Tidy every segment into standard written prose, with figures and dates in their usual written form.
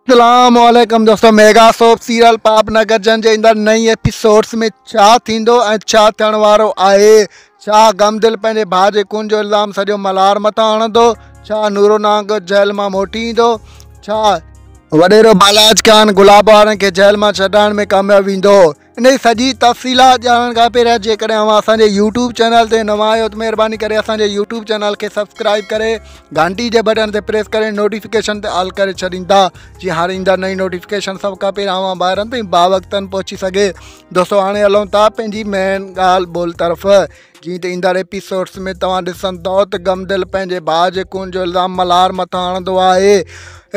اسلام عليڪم دوستو ميگا سوپ سيريل پاپ نگر جن جي ايندڙ نئين ايپيسوڊس ۾ ڇا ٿيندو ۽ ڇا ٿيڻ وارو آهي ڇا غم دل پنهنجي ڀاء جي خون جو الزام سڄو ملهار مٿان هڻندو ڇا نورو نانگ جيل مان موٽي ايندو ڇا وڏيرو بالاچ خان گلاب وارن کي جيل مان ڇڏائڻ ۾ ڪامياب ويندو انهي سڄي تفصيلات ڄاڻڻ کان پهريان جيڪڏهن اوهان اسان جي يوٽيوب چينل تي نوان آهيو ته مهرباني ڪري اسان جي يوٽيوب چينل کي سبسڪرائب ڪري گهنٽي جي بٽڻ تي پريس ڪري نوٽيفڪيشن تي آل ڪري ڇڏيندا جيئن هر ايندڙ نئين نوٽيفڪيشن سڀ کان پهريان اوهان ڀائرن تائين باوقتن پهچي سگهي. دوستو هاڻي هلون ٿا پنهنجي مين ڳالهه ٻولهه طرف. جيئن ته ايندڙ ايپيسوڊس ۾ توهان ڏسندؤ ته غم دل پنهنجي ڀاء جي خون جو الزام ملهار مٿان هڻندو آهي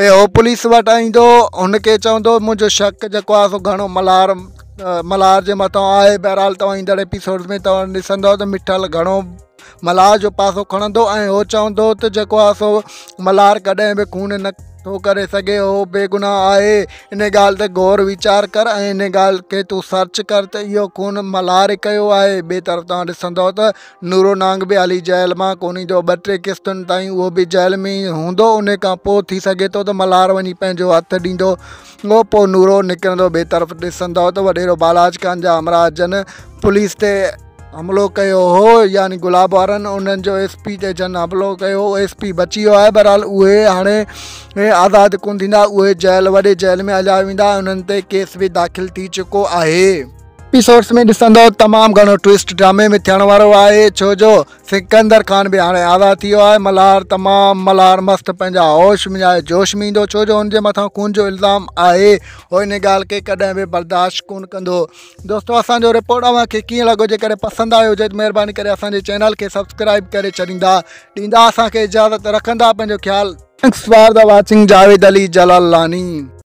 ۽ هو پوليس وٽ ايندو هن کي چوندو منهنجو شڪ جيڪو آهي سو گهڻو ملهار ملهار جي مٿان آهي بهرحال توهان ايندڙ ايپيسوڊس ۾ توهان ڏسندؤ ته مٺل گهڻو ملهار جو پاسو کڻندو ۽ هو چوندو ته جيڪو آهي سو ملهار ڪڏهن به خون نه ٿو ڪري سگهي هو بيگناهه آهي ان ڳالهه تي غور ويچار ڪر ۽ ان ڳالهه کي تون سرچ ڪر ته اهو خون ملهار ڪيو آهي ٻئي طرف توهان ڏسندؤ ته نورو نانگ به هلي جيل مان ڪونه ايندو ٻه ٽي قسطن تائين اهو به جيل ۾ ئي هوندو ان کان پوء ٿي سگهي ٿو ته ملهار وڃي پنهنجو هٿ ڏيندو اهو پوء نورو نڪرندو ٻئي طرف ڏسندؤ ته وڏيرو بالاچ خان جا همراهه جن پوليس تي حملو ڪيو هو يعني گلاب وارن انهن جو ايس پي تي جن حملو ڪيو هو ايس پي بچي ويو آهي بهرحال اهي هاڻي آزاد ڪونه ٿيندا اهي جيل وڏي جيل ۾ هليا ويندا انهن تي ڪيس به داخل ٿي چڪو آهي. ايپيسوڊس ۾ ڏسندو تمام گهڻو ٽوئسٽ ڊرامي ۾ ٿيڻ وارو آهي ڇو جو سڪندر خان به هاڻي آزاد ٿي ويو آهي ملهار تمام ملهار مست پنهنجا هوش وڃائي جوش ۾ ايندو ڇو جو هن جي مٿان خون جو الزام آهي هو ان ڳالهه کي ڪڏهن به برداشت ڪونه ڪندو دوستو اسان جو رپورٽ اوهان کي ڪيئن لڳو جيڪڏهن پسند آيو هجي ته مهرباني ڪري اسان جي چينل کي سبسڪرائب ڪري ڇڏيندا ڏيندا اسان کي اجازت رکندا پنهنجو خيال. Thanks for the watching Javed Ali Jalalani.